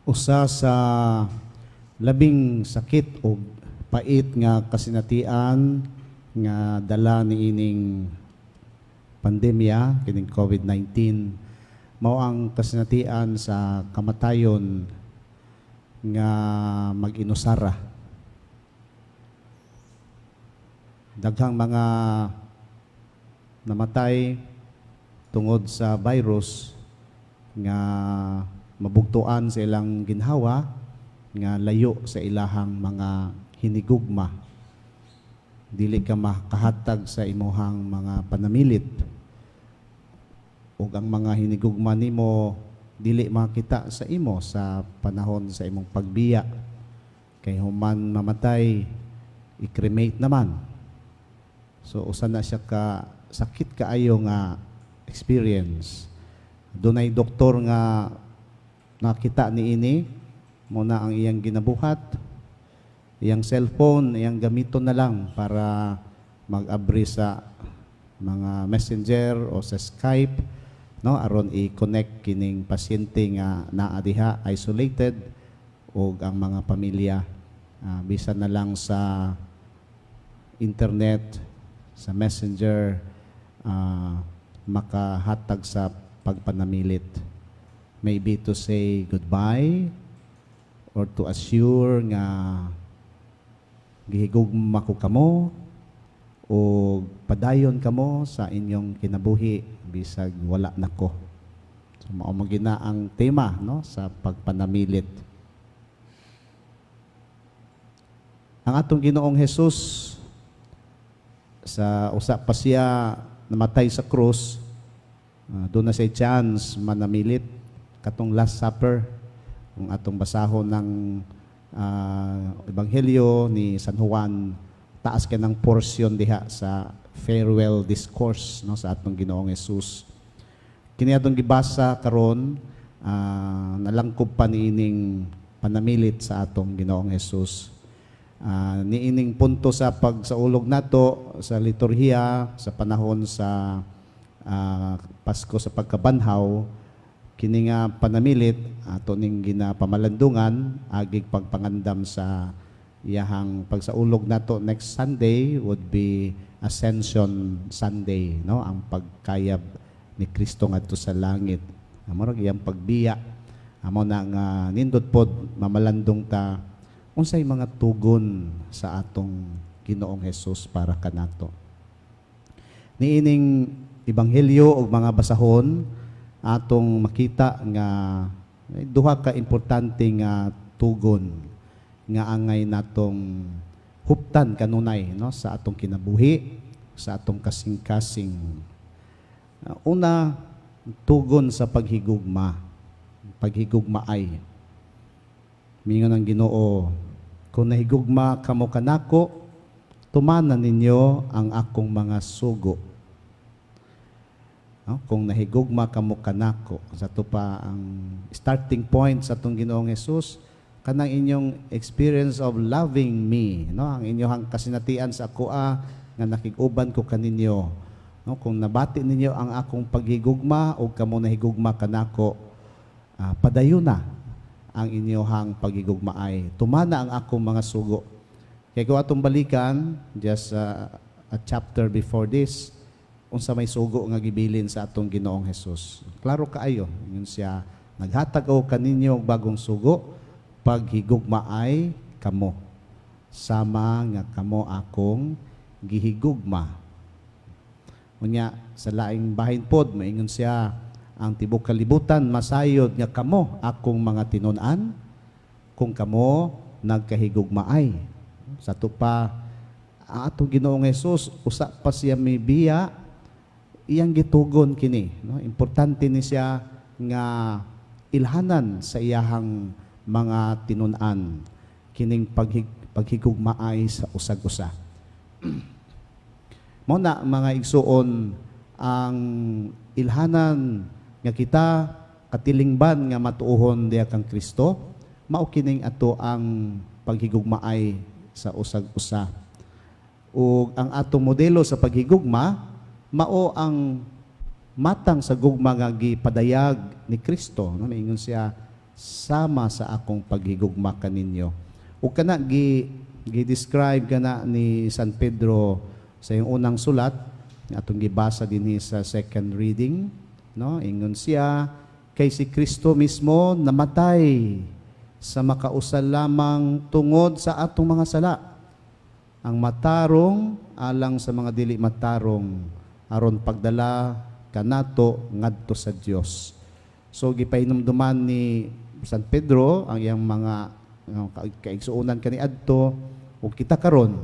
Usa sa labing sakit o pait nga kasinatian nga dala niining pandemya kining COVID-19 mao ang kasinatian sa kamatayon nga mag-inusara. Daghang mga namatay tungod sa virus nga mabugtuan sa ilang ginhawa nga layo sa ilahang mga hinigugma. Dili ka makahatag sa imuhang mga panamilit ug ang mga hinigugma nimo dili makita sa imo sa panahon sa imong pagbiya kay human mamatay, i-cremate naman. So usa na siya ka sakit kaayo nga experience. Dunay doktor nga nakita niini, mao na ang iyang ginabuhat, iyang cellphone iyang gamiton na lang para mag-abri sa mga Messenger o sa Skype, no, aron i-connect kining pasyente nga naa diha isolated ug ang mga pamilya, bisan na lang sa internet, sa Messenger, makahatag sa pagpanamilit, maybe to say goodbye or to assure nga gihigugma ko kamo o padayon kamo sa inyong kinabuhi bisag wala nako. So mao man gina ang tema, no, sa pagpanamilit. Ang atong Ginoong Hesus, sa usa pa siya namatay sa krus, duna siya chance manamilit katong Last Supper. Kung atong basahon ng Ebanghelyo ni San Juan, taas kay ng portion diha sa farewell discourse, no, sa atong Ginoong Hesus. Kini atong gibasa karon, nalangkob pa niining panamilit sa atong Ginoong Hesus. Niining punto sa pagsaulog nato sa liturhiya sa panahon sa Pasko sa Pagkabanhaw, kini nga panamilit ato ning ginapamalandungan agig pagpangandam sa iyahang pagsaulog nato next Sunday, would be Ascension Sunday, no, ang pagkayab ni Kristo ngadto sa langit. Amo ra iyang pagbiya. Amo na nga nindot pod mamalandong ta unsay mga tugon sa atong Ginoong Hesus para kanato. Niining ebanghelyo ug mga basahon, atong makita nga duha ka importante nga tugon nga angay natong huptan kanunay, no, sa atong kinabuhi, sa atong kasing-kasing. Una, tugon sa paghigugma. Paghigugma ay mingon ang Ginoo, "Kung nahigugma kamo kanako, tumana ninyo ang akong mga sugo." No? Kung nahigugma kamo kanako, sa to pa ang starting point sa atong Ginoong Hesus, kanang inyong experience of loving me, no? Ang inyong kasinatian sa akoa nga nakig-uban ko kaninyo. No? Kung nabati ninyo ang akong paghigugma o kamo nahigugma kanako, padayon na ang inyong paghigugma ay tumana ang akong mga sugo. Kay kung atong balikan, just a chapter before this, unsa may sugo nga gibilin sa atong Ginoong Hesus? Klaro kaayo. Ingon siya, "Naghatag ako kaninyo og bagong sugo, paghigugma ay kamo sama nga kamo akong gihigugma." Unya sa laing bahin pod maingon siya, "Ang tibok kalibutan masayod nga kamo akong mga tinun-an kung kamo nagkahigugmaay." Sa to pa ang atong Ginoong Hesus, usa pa siya mibiya, iyang gitugon kini, no? Importante ni siya nga ilhanan sa iyahang mga tinun-an kining paghigugmaay sa usag-usa. Mao na, mga igsuon, ang ilhanan nga kita katilingban nga matuohon diha kang Kristo, mao kining ato ang paghigugmaay sa usag-usa. Ug ang atong modelo sa paghigugma mao ang matang sa gugma nga gipadayag ni Kristo, no? Maingon siya, sama sa akong paghigugma kaninyo. Ug kana gi gi-describe kana ni San Pedro sa iyang unang sulat nga atong gibasa dinhi sa second reading, no? Ingon siya, kay si Kristo mismo namatay sa makausa lamang tungod sa atong mga sala, ang matarong alang sa mga dili matarong, aron pagdala kanato ngadto sa Dios. So gipahinumduman ni San Pedro ang iyang mga kaigsuonan kaniadto ug kita karon,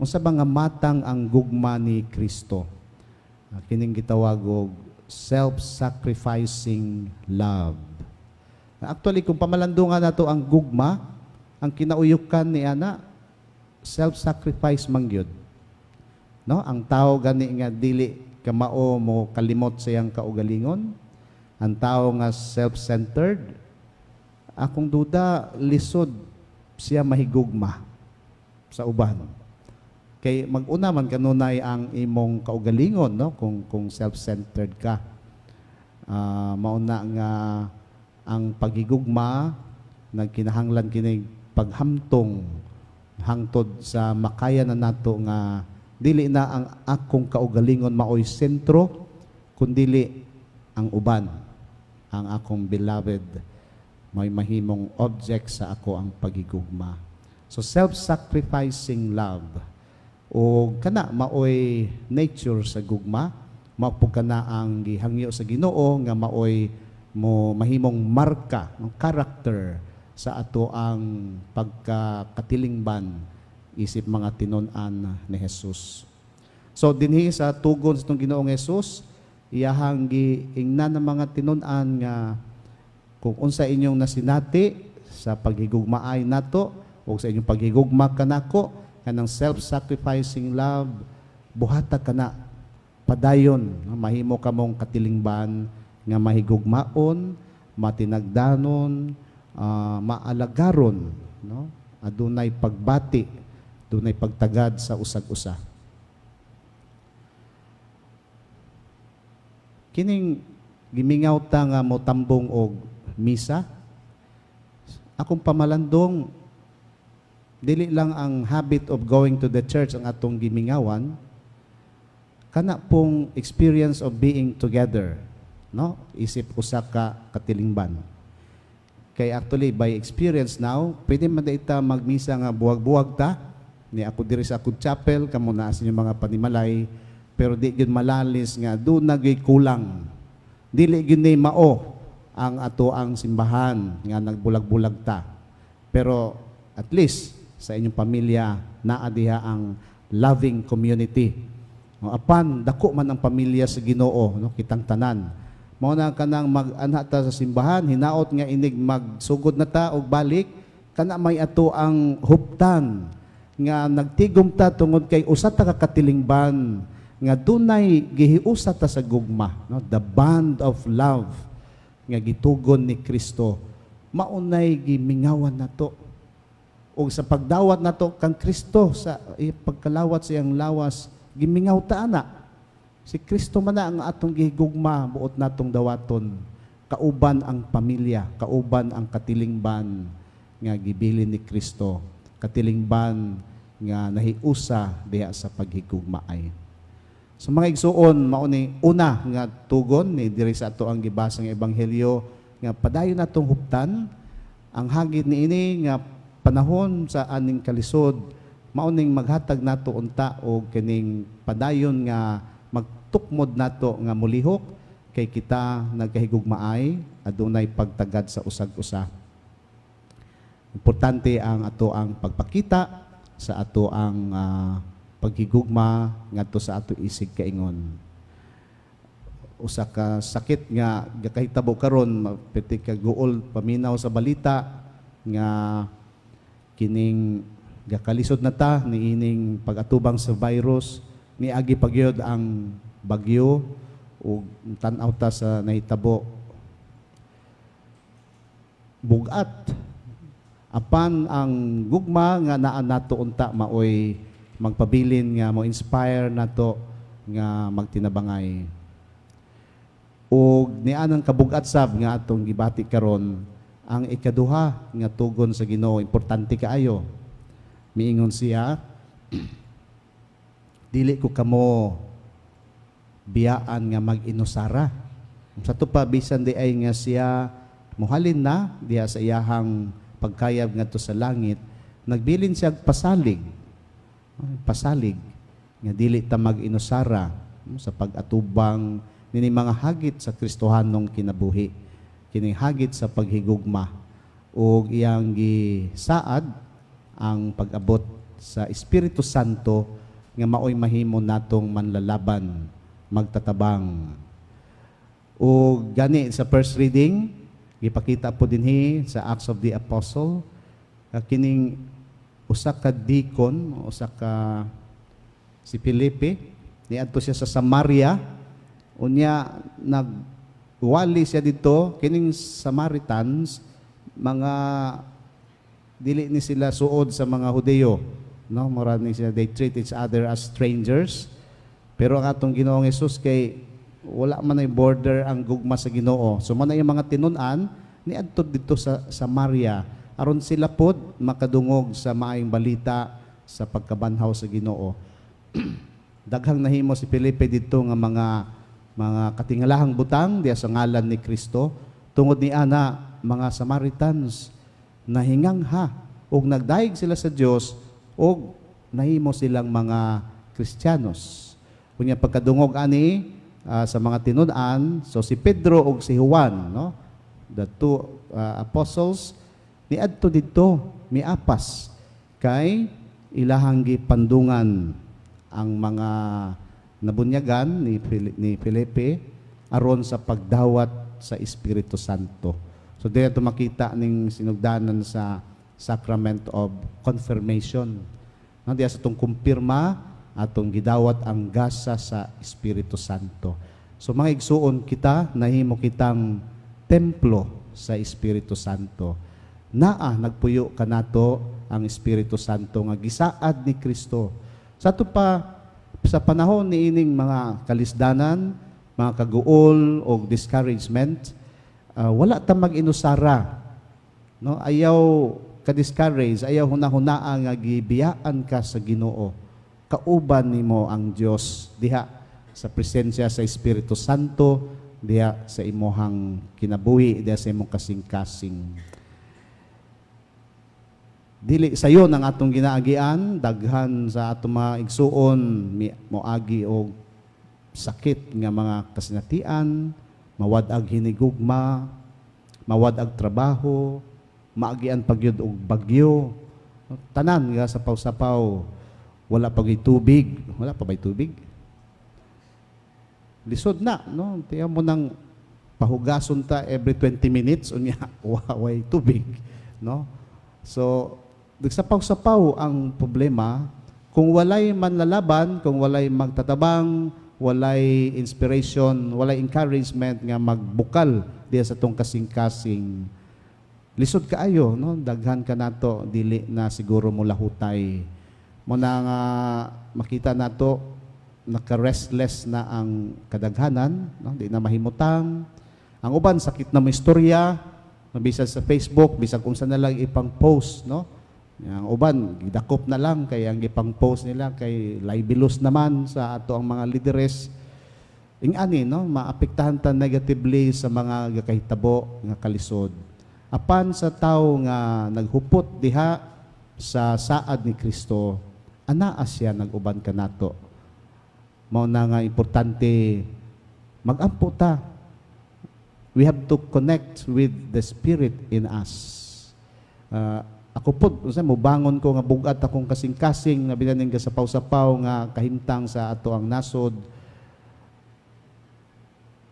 unsa ba nga matang ang gugma ni Kristo. Kining gitawag og self-sacrificing love. Actually, kung pamalandungan nato ang gugma, ang kinauyukan ni ana self-sacrifice man gyud. No, ang tao gani nga dili kamao mo kalimot sa iyang kaugalingon, ang tao nga self-centered, akong duda lisod siya mahigugma sa uban. Kay mag-una man kanunay ang imong kaugalingon, no, kung self-centered ka. Mauna nga ang paghigugma nagkinahanglan kini paghamtong hangtod sa makaya na nato nga dili na ang akong kaugalingon maoy sentro, kundili ang uban, ang akong beloved, may mahimong object sa ako ang paghigugma. So self-sacrificing love o kana maoy nature sa gugma, mao pud kana ang gihangyo sa Ginoo nga maoy mo mahimong marka ng character sa ato ang pagkakatilingban isip mga tinun-an ni Jesus. So dinhi sa tugon sa atong Ginoong Jesus, iyahang giingnan ng mga tinun-an nga kung unsa inyong nasinati sa paghigugmaay nato o sa inyong paghigugma kanako, kanang self-sacrificing love, buhata kana padayon, no? Mahimo kamong katilingban nga mahigugmaon, matinagdanon, maalagaron, no? Adunay pagbati, dunay pagtagad sa usag-usa. Kining gimingaw ta nga motambong og misa, akong pamalandong dili lang ang habit of going to the church ang atong gimingawan, kana pong experience of being together, no, isip usa ka katilingban. Kay actually, by experience now, pwede man ita magmisa nga buwag-buwag ta ni ako diri sa akong chapel, kamo naa sa inyong mga panimalay, pero di gyud malalis nga duna gyud kulang, dili gyud ni mao ang ato ang simbahan nga nagbulag-bulag ta. Pero at least sa inyong pamilya naa diha ang loving community. No, apan dako man ang pamilya sa Ginoo, no, kitang tanan. Mao na kanang mag-anha ta sa simbahan, hinaot nga inig magsugod na ta og balik, kana may ato ang huptan nga nagtigom ta tungod kay usa ta ka katilingban nga dunay gihiusa ta sa gugma, no, the bond of love nga gitugon ni Kristo, maunay gimingawan nato. Og sa pagdawat nato kang Kristo sa pagkalawat sa iyang lawas, gimingaw ta ana. Si Kristo man na ang atong gihigugma, buot natong dawaton kauban ang pamilya, kauban ang katilingban nga gibilin ni Kristo, katilingban nga nahiusa diha sa paghigugmaay. So mga igsuon, mao ni una nga tugon ni diri sa ato ang gibasa nga ebanghelyo nga padayon natong huptan ang hagit niini nga panahon sa aning kalisod, mao ning maghatag nato unta og kining padayon nga magtukmod nato nga mulihok kay kita nagkahigugmaay, adunay pagtagad sa usag-usa. Importante ang ato ang pagpakita sa ato ang paghigugma ngadto sa ato isig kaingon. Usa ka sakit nga gakahitabo karon, mapiti ka guol paminaw sa balita nga kining gakalisod na ta niining pag-atubang sa virus, niagi pa gyud ang bagyo ug tan-aw ta sa nahitabo, bugat. Apan ang gugma nga naa nato unta maoy magpabilin nga mo inspire nato nga magtinabangay. Ug nianang kabugat sab nga atong gibati karon, Ang ikaduha nga tugon sa Ginoo, importante kaayo. Miingon siya, "Dili ko kamo biyaan nga mag-inusara." Sa ato pa, bisan diay nga siya muhalin na diha sa iyahang pagkayab ngadto sa langit, nagbilin siya og pasalig. Pasalig nga dili ta mag-inusara, no, sa pag-atubang nini mga hagit sa Kristohanong kinabuhi. Kining hagit sa paghigugma ug iyang gisaad ang pag-abot sa Espiritu Santo nga maoy mahimo natong manlalaban, magtatabang. O gani sa first reading, gipakita po dinhi sa Acts of the Apostle, kining usa ka deacon, usa ka si Felipe, niadto siya sa Samaria, unya nagwali siya dito. Kining Samaritans, mga dili ni sila suod sa mga Hudeyo, no? Mura ni sila, they treat each other as strangers. Pero ang atong Ginoong Hesus kay wala man ay border ang gugma sa Ginoo. So mao na yung mga tinun-an niadto dito sa Samaria aron sila pod makadungog sa maayong balita sa pagkabanhaw sa Ginoo. Daghang nahimo si Felipe dito nga mga katingalahang butang diya sa ngalan ni Kristo. Tungod ni ana, mga Samaritans nahingangha ug nagdayeg sila sa Dios ug nahimo silang mga Kristiyanos. Unya pagkadungog ani sa mga tinun-an, so si Pedro ug si Juan, no, the two apostles, niadto didto, miapas kay ilahang gipandungan ang mga nabunyagan ni Felipe aron sa pagdawat sa Espiritu Santo. So dito makita ning sinugdanan sa sacrament of confirmation. No, diya sa atong kumpirma, atong gidawat ang gasa sa Espiritu Santo. So mga igsuon, kita nahimo kitang templo sa Espiritu Santo. Naa nagpuyo kanato ang Espiritu Santo nga gisaad ni Kristo. Sa ato pa, sa panahon ni ining mga kalisdanan, mga kaguol o discouragement, wala ta mag-inusara. No, ayaw ka-discourage, ayaw hunahunaa nga gibiyaan ka sa Ginoo. Kauban nimo ang Dios diha sa presensya sa Espiritu Santo diha sa imuhang kinabuhi, diha sa imong kasing-kasing. Dili sayon ang atong ginaagian, daghan sa atong mga igsuon moagi og sakit nga mga kasinatian, mawad-ag hinigugma, mawad-ag trabaho, maagian pagyud og bagyo. Tanan nga sapaw-sapaw, wala pa gyud tubig, wala pa ba'y tubig? Lisod na, no? Tiyan mo nang pahugason ta every 20 minutes, unya way tubig, no? So, nagsapaw-sapaw ang problema. Kung walay manlalaban, kung walay magtatabang, walay inspiration, walay encouragement nga magbukal diya sa tong kasing-kasing, lisod kaayo, no? Daghan ka nato dili na siguro mo lahutay. Mao na nga makita nato naka-restless na ang kadaghanan, no? Di na mahimutang. Ang uban sakit na mo istorya, no? Bisan sa Facebook, bisan kung saan na lang ipang-post, no? Ang uban gidakop na lang kay ang gipang-post nila kay libelous naman sa ato ang mga lideres. Ing-ani, no, maapektahan ta negatively sa mga gakahitabo nga kalisod. Apan sa tawo nga naghupot diha sa saad ni Kristo, anaa siya nag-uban kanato. Mao na nga importante magampo ta. We have to connect with the Spirit in us. Ako po, unsa mobangon ko nga bug-at akong kasing-kasing, labi na ning sapaw-sapaw nga kahimtang sa ato ang nasod.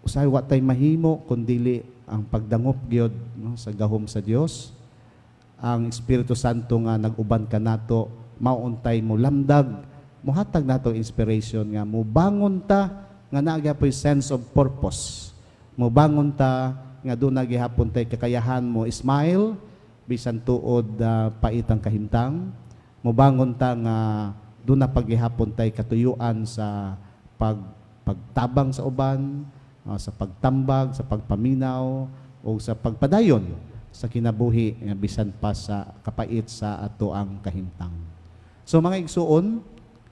Usahay wa tay mahimo kun dili ang pagdangop gyud, no, sa gahom sa Dios. Ang Espiritu Santo nga nag-uban kanato, mauntay mo lamdag, mohatag nato inspiration nga mobangon ta nga naa gyapoy sense of purpose. Mobangon ta nga duna gihapon tay kakayahan mo smile bisan tuod paitang kahimtang. Mobangon ta nga duna paghihapon tay katuyuan sa pagtabang sa uban, sa pagtambag, sa pagpaminaw o sa pagpadayon sa sa kinabuhi nga bisan pa sa kapait sa ato ang kahimtang. So mga igsuon,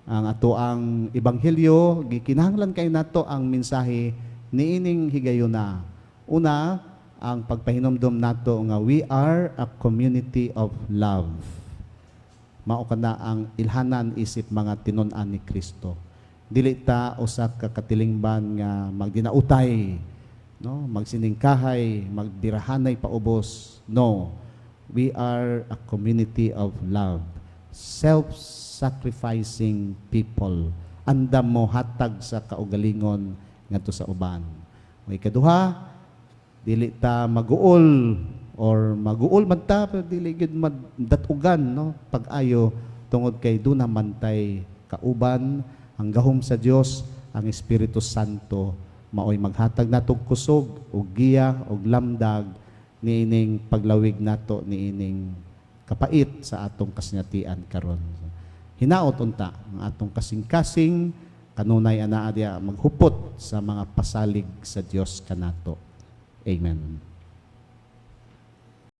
ang ato ang ebanghelyo, gikinahanglan kay nato ang mensahe niining higayuna. Una, ang pagpahinomdom nato nga we are a community of love. Mao kana ang ilhanan isip mga tinun-an ni Kristo. Dili ta usa ka katilingban nga magdinautay, no, magsiningkahay, magbirahanay paubos. No. We are a community of love. Self-sacrificing people. Andam mo hatag sa kaugalingon ngadto sa uban. May ikaduha, dili ta maguol or maguol man ta pero dili gyud madatugan, no, pag-ayo, tungod kay duna man tay kauban, ang gahom sa Dios, ang Espiritu Santo, maoy maghatag natog kusog ug giya ug lamdag niining paglawig nato niining kapait sa atong kasinatian karon. Hinaot unta ang atong kasing-kasing kanunay anaa diya maghupot sa mga pasalig sa Dios kanato. Amen.